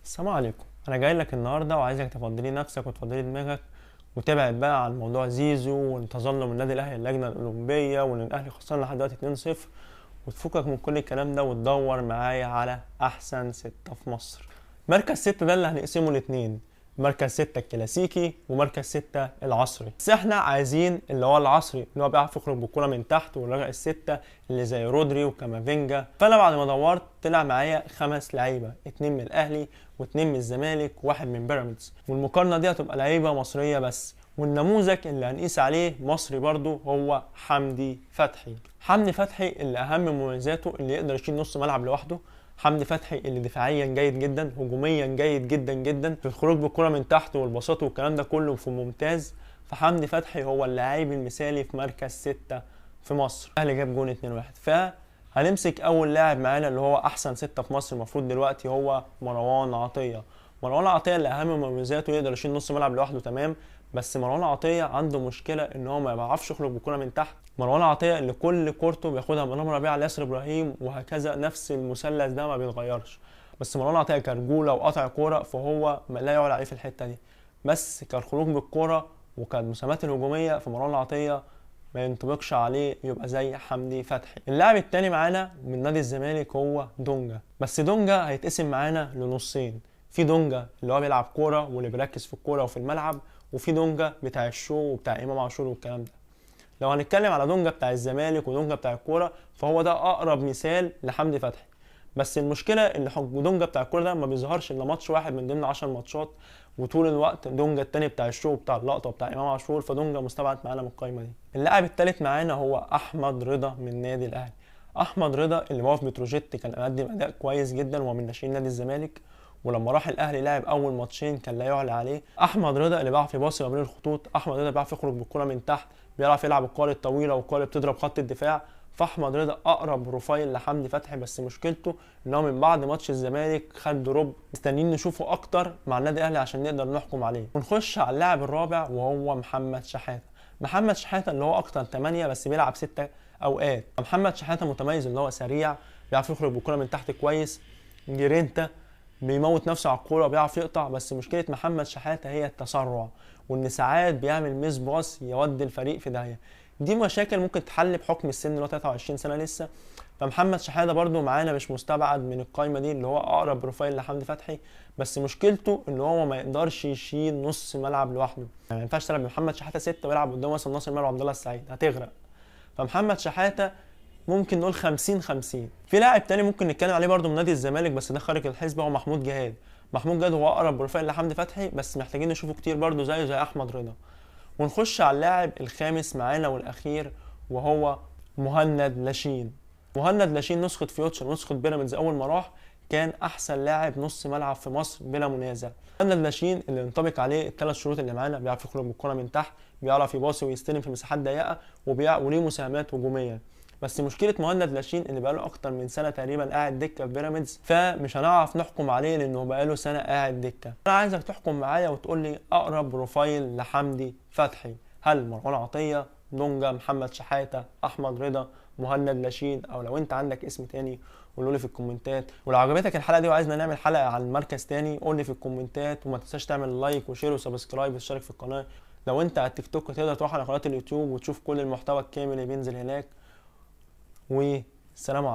السلام عليكم. انا جاي لك النهارده وعايزك تفضلي نفسك وتفضلي دماغك وتبعد بقى عن موضوع زيزو والتظلم النادي الاهلي اللجنة الاولمبية وان الاهلي خسران لحد دلوقتي 2-0، وتفكك من كل الكلام ده وتدور معايا على احسن 6 في مصر. مركز 6 ده اللي هنقسمه لاتنين، مركز 6 الكلاسيكي ومركز 6 العصري. بس احنا عايزين اللي هو العصري اللي هو بيعرف يخرج بالكرة من تحت، والرجع الستة اللي زي رودري وكامافينجا. فانا بعد ما دورت طلع معايا 5 لعيبة، 2 من الاهلي و2 من الزمالك و1 من بيراميدز، والمقارنة دي هتبقى لعيبة مصرية بس. والنموذج اللي هنقيس عليه مصري برضو هو حمدي فتحي. حمدي فتحي اللي اهم مميزاته اللي يقدر يشيل نص ملعب لوحده. حمدي فتحي اللي دفاعيا جيد جدا، هجوميا جيد جدا جدا، في الخروج بالكرة من تحت والبساط والكلام ده كله في ممتاز. فحمدي فتحي هو اللاعب المثالي في مركز 6 في مصر. الاهلي جاب جون 2-1. فهنمسك اول لاعب معانا اللي هو احسن 6 في مصر المفروض دلوقتي، هو مروان عطية. مروان عطية اللي اهم مميزاته يقدر يشيل نص ملعب لوحده، تمام. بس مروان عطية عنده مشكلة ان هو ما بيعرفش يخرج بالكرة من تحت. مروان عطية اللي كل كورته بياخدها من رامي ربيعة لياسر ابراهيم وهكذا، نفس المثلث ده ما بيتغيرش. بس مروان عطية كرجوله وقطع كورة فهو لا يعلى عليه في الحتة دي، بس كالخروج بالكورة وكالمساهمات الهجومية فمروان عطية ما ينطبقش عليه يبقى زي حمدي فتحي. اللاعب الثاني معانا من نادي الزمالك هو دونجا. بس دونجا هيتقسم معانا لنصين، في دونجا اللي هو بيلعب كورة واللي بيركز في الكورة وفي الملعب، وفي دونجا بتاع ال show وبتاع امام عاشور والكلام ده. لو هنتكلم على دونجا بتاع الزمالك ودونجا بتاع الكورة فهو ده اقرب مثال لحمدي فتحي. بس المشكلة ان دونجا بتاع الكورة ده ما بيظهرش الا ماتش واحد من ضمن 10 ماتشات، وطول الوقت دونجا التاني بتاع ال show بتاع اللقطة وبتاع امام عاشور، فدونجا مستبعد معانا من القايمة دي. اللاعب الثالث معانا هو احمد رضا من نادي الاهلي. احمد رضا اللي هو في بتروجيت كان قدم اداء كويس جدا وهو من ناشئين نادي الزمالك، ولما راح الاهلي لعب اول ماتشين كان لا يعلى عليه. احمد رضا اللي بيعرف يباصي ما بين الخطوط، احمد رضا بيعرف يخرج بالكرة من تحت، بيعرف يلعب الكره الطويلة والكره اللي بتضرب خط الدفاع. فاحمد رضا اقرب profile لحمدي فتحي، بس مشكلته ان هو من بعد ماتش الزمالك خد drop، مستنيين نشوفه اكتر مع النادي الاهلي عشان نقدر نحكم عليه. ونخش على اللاعب الرابع وهو محمد شحاته. محمد شحاته اللي هو اكتر 8 بس بيلعب 6 اوقات. محمد شحاته متميز اللي هو سريع، بيعرف يخرج بالكرة من تحت كويس، جرينتا، بيموت نفسه على الكورة وبيعرف يقطع. بس مشكلة محمد شحاته هي التسرع، وان ساعات بيعمل miss pass يودي الفريق في داهية. دي مشاكل ممكن تحل بحكم السن اللي هو 23 سنة لسه. فمحمد شحاته برده معانا مش مستبعد من القايمة دي، اللي هو اقرب profile لحمدي فتحي، بس مشكلته ان هو ما يقدرش يشيل نص ملعب لوحده. يعني ما ينفعش تلعب بمحمد شحاته 6 ويلعب قدامه مثلا ناصر ماهر وعبد الله السعيد، هتغرق. فمحمد شحاته ممكن نقول 50-50. في لاعب تاني ممكن نتكلم عليه برده من نادي الزمالك بس ده خارج الحسبة، هو محمود جهاد. محمود جهاد هو اقرب profile لحمدي فتحي، بس محتاجين نشوفه كتير برده زيه زي احمد رضا. ونخش على اللاعب الخامس معانا والاخير وهو مهند لاشين. مهند لاشين نسخه فيوتشر، نسخه بيراميدز، اول ما راح كان احسن لاعب نص ملعب في مصر بلا منازع. مهند لاشين اللي ينطبق عليه الثلاث شروط اللي معانا، بيعرف يخرج بالكرة من تحت، بيعرف يباصي ويستلم في مساحات ضيقه، وليه مساهمات هجومية. بس مشكلة مهند لاشين اللي بقاله اكتر من سنة تقريبا قاعد دكه في بيراميدز، فمش هنعرف نحكم عليه لانه بقاله سنة قاعد دكه. انا عايزك تحكم معايا وتقول لي اقرب profile لحمدي فتحي، هل مروان عطية، دونجا، محمد شحاته، احمد رضا، مهند لاشين، او لو انت عندك اسم تاني قولوا لي في الكومنتات. ولو عجبتك الحلقة دي وعايزنا نعمل حلقة عن مركز تاني قول لي في الكومنتات، وما تنساش تعمل like و share و subscribe وتشترك في القناة. لو انت على التيك توك تقدر تروح على قناة اليوتيوب وتشوف كل المحتوى الكامل اللي بينزل هناك. والسلام عليكم.